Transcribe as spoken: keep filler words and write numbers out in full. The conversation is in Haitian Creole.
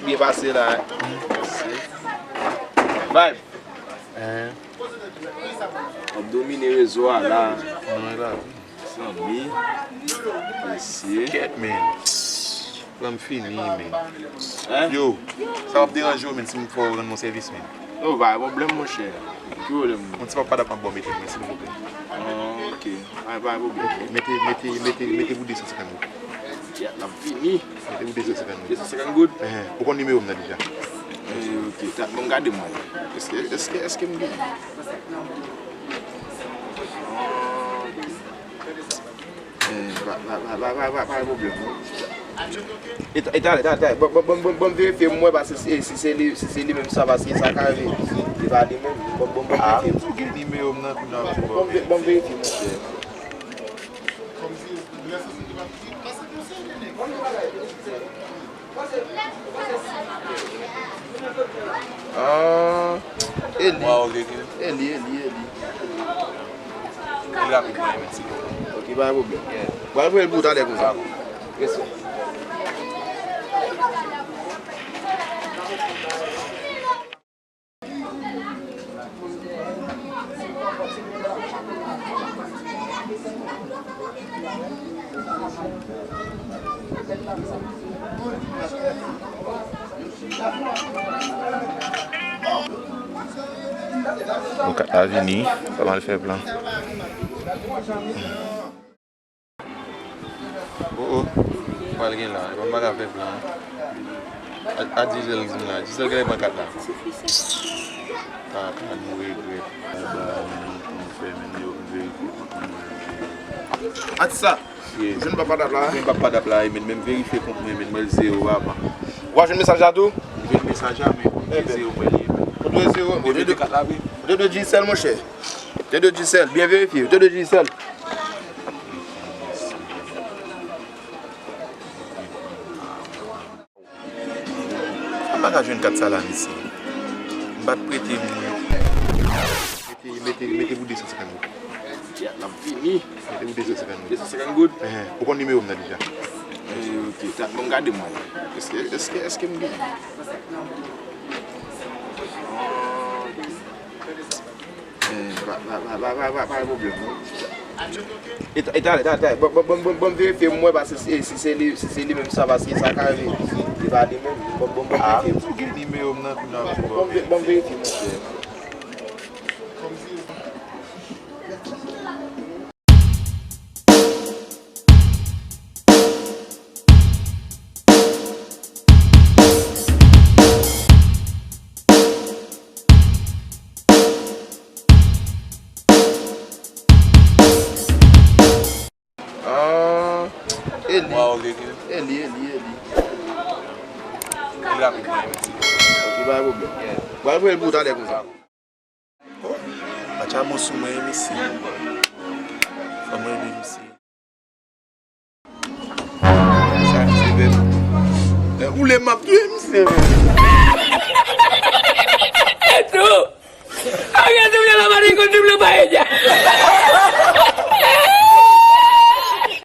Byen pase la. Vibe. Hein? W ap domine rezo a la. Non, e la. Zanmi. Mesye. Kèt, men. Pran m fini, men. Hein? Yo, sa w ap deranje w, men, si m fè w rann mwen sèvis, men. Oh, pa gen pwoblèm, monchè. Ki pwoblèm? Yon ti papa dap ap ba w mete, men, silvouplè. Ah, ok. Pa, pa gen pwoblèm. Mete, mete, mete, mete pou de san senkant goud. Kèt, l ap vini. Mete pou de san senkant goud. De san senkant goud? Enhen. Ou konn nimewo m nan deja. Eh, ok. Bon, m gade m wè. Èske, èske, èske m gen? Eh, pa, pa, pa gen pwoblèm, non. E ta-, e talè, talè, talè. Bon, bon, bon, bon, bon, verifye, m wè pa si, si, si se li, si se li menm sa, paske sa ka rive. Li pa li menm. Bon, bon, bon, ah, verifye. Ou gen nimewo m nan kou nan. Bon, bon, bon, verifye, monchè. Ah, e li. Waw, e li, e li, e li. Li rapid mwen, mèsi. Ok, pa gen pwoblèm. Yeah. Pral voye l pou talè konsa. Respè. Bon, kat la vini, pa mal fè plan. Oh, oh. Pral gen la. E pa m pa ka fè plan. A, a Gisèle di m la. Gisèle genlè pran kat la. Kaka, nou regrèt. Ba, nou, nou fè, men yo verifye kont mwen. Atis sa. Jwenn papa dap la. Jwenn papa dap la, men, men verifye kont mwen, men mwen zewo, papa. W a jwenn mesaj la tou? Jwenn mesaj la, men zewo mwen li ye, men. Ou dwe zewo. Ou te dwe kat la, wi. Ou te dwe Gisèle, monchè. Te dwe Gisèle, byen verifye. Te dwe Gisèle. Sa m pa ka jwenn kat sa la, mesye. M pa t prete moun. Mete, mete, mete pou de san senkant goud. Kèt, l ap vini. Mete pou de san senkant goud. De san senkant goud? Enhen. Ou konn nimewo m nan deja. Eh, ok. Bon, m gade m wè. Èske, èske, èske m gen? Eh, pa, pa, pa gen pwoblèm, non. E ta-, e talè, talè, talè. Bon, bon, bon, bon, bon, verifye, m wè pa si, si, si se li, si se li menm sa, paske sa ka rive. Li pa li menm. Bon, bon, bon, ah, verifye. Ou gen nimewo m nan kou nan. Bon, bon, bon, verifye, monchè. Ah, e li. Waw, e li, e li, e li. Li rapid mwen, mèsi. Ok, pa gen pwoblèm. Yeah. Pral voye l pou talè konsa. Atcha bon sou mwen, mesye. Fò mwen rele misye. Sa misye fè. Lè ou lè m ap touye misye, men. E tou. Oye, double la, marico, double paella.